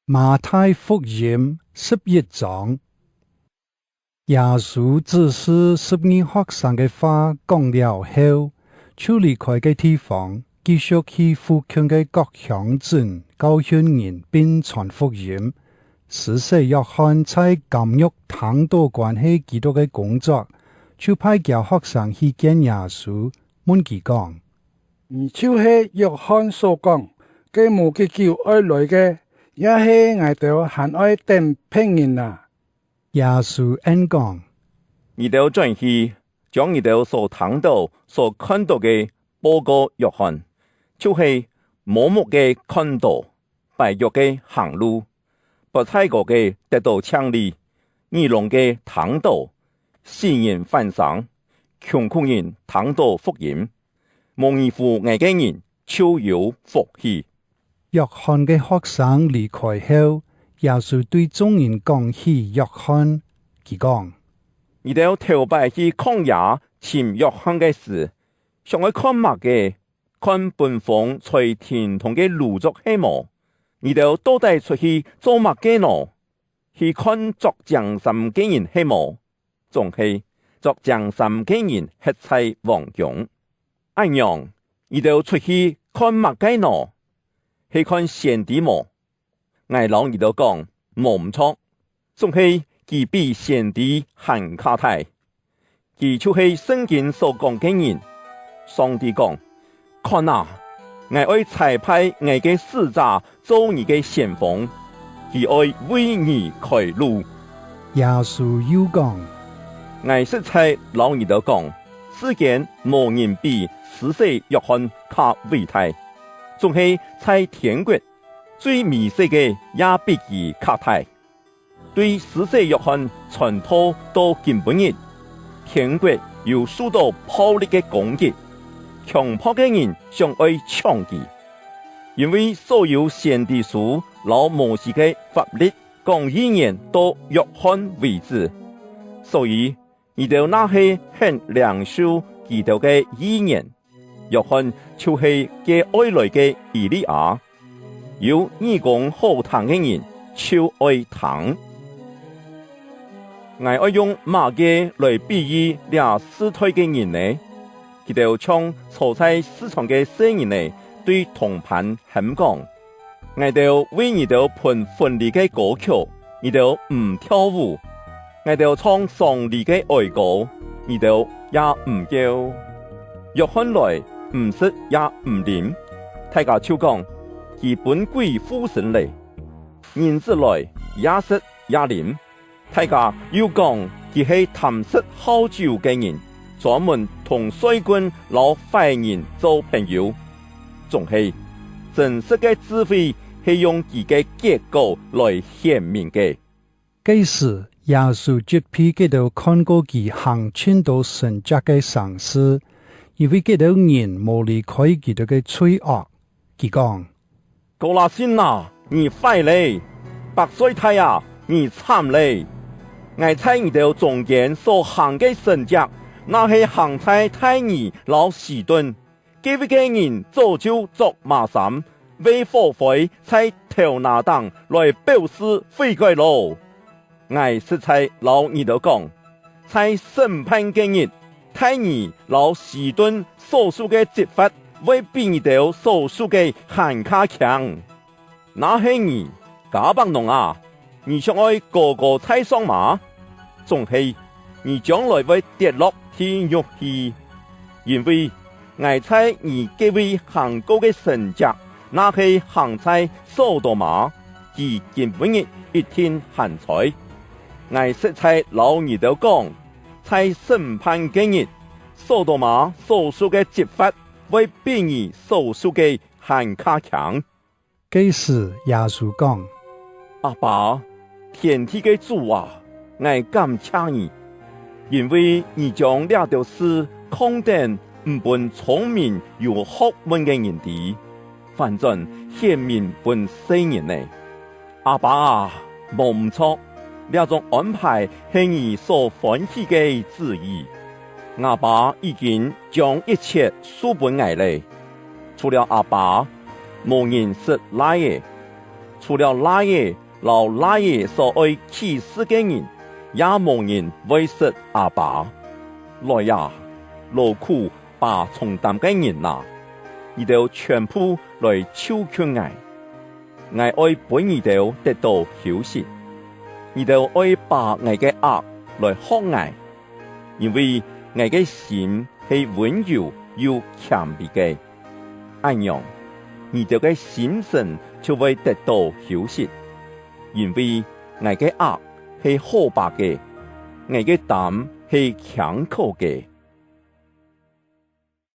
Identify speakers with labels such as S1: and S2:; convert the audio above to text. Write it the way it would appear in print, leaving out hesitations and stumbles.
S1: 馬太福音11章，耶穌指示十二學生的話講了後，就離開个地方，繼續去附近的各鄉鎮教訓人並傳福音。施洗約翰在監獄聽到關係基督的工作，就派其學生去見耶穌，問佢講：
S2: 你就是約翰所講，个無幾久愛來个，抑係𠊎兜還愛等別人啊？
S1: 耶穌應講：
S3: 你兜轉去，將你兜所聽到、所看到个報告約翰，就是盲目个看到，跛腳个行路，拔菜過个得到清理，耳聾个聽到，死人翻生，窮苦人聽到福音，無疑惑𠊎个人就有福氣。
S1: 約翰个學生離開後，耶穌對眾人講起約翰，佢講：
S3: 你兜頭擺去曠野尋約翰个事，想愛看麼个？看被風吹停動个蘆竹係無？你兜到底出去做麼个呢？去看著長衫个人係無？總係著長衫个人係在王宮。按樣，你兜出去看麼个呢？去看先知無？𠊎攏你兜講，無毋錯，總係佢比先知還較大。佢就是聖經所講个人。上帝講：看啊，𠊎愛差派𠊎个使者做你个先鋒，佢愛為你開路。
S1: 耶穌又講：𠊎
S3: 實在攏你兜講，世間無人比施洗約翰較偉大。總係在天國最微細个也比佢較大。對施洗約翰傳道到今晡日，天國又受到暴力个攻擊，強迫个人想愛搶佢，因為所有先知書摎摩西个法律講預言到約翰為止，所以你兜若係肯領受佢兜个預言，約翰就是个愛來个以利亞，有耳公好聽个人就愛聽。𠊎愛用麼个來比喻這世代个人呢？佢兜像坐在市場个細人呢，對同伴喊講：𠊎兜為你兜彈婚禮个歌曲，你兜毋跳舞；𠊎兜唱喪禮个哀歌，你兜也毋叫。約翰來毋食也毋啉，大家就講佢分鬼附身咧。人子來也食也啉，大家又講佢係貪食好酒个人，專門同稅棍摎壞人做朋友。總係真實个智慧係用佢个結果來顯明个。
S1: 這時，耶穌責備佢兜看過佢行千多神蹟个神事，因為佢兜人無離開佢兜个罪惡。佢講：
S3: 哥拉歆啊，你壞咧！伯賽大啊，你慘咧！𠊎在你兜中間所行个神蹟，若係行在泰爾摎西頓，這位个人早就著麻衫，煨火灰在頭腦頂來表示悔改囉。𠊎實在攏你兜講，在審判个日，泰爾摎西頓所受个責罰，會比你兜所受个還較輕。若係你，迦百農啊，你想愛高高在上嗎？總係你將來會跌落地獄去，因為𠊎在你這位行過个神蹟，若係行在所多瑪，佢今晡日一定還在。𠊎實在攏你兜講，在審判个日，所多瑪所受个責罰會比你所受个還較輕。
S1: 這時，耶穌講：
S3: 阿爸，天地个主啊，𠊎感謝你，因為你將這條事匡等毋分聰明有學問个人知，反轉顯明分細人呢。阿爸啊，無毋錯，這種安排係你所歡喜个旨意。阿爸已經將一切賜分𠊎咧，除了阿爸，無人識來个，除了來个摎來个所愛啟示个人，也無人會識阿爸。來啊，勞苦擔重擔个人啊，你兜全部來就近𠊎，𠊎愛分你兜得到休息。你兜愛把𠊎个軛來學𠊎，因為𠊎个心係溫柔又謙卑个，按樣你兜个心神就會得到休息。因為𠊎个軛係好把个，𠊎个擔係輕巧个。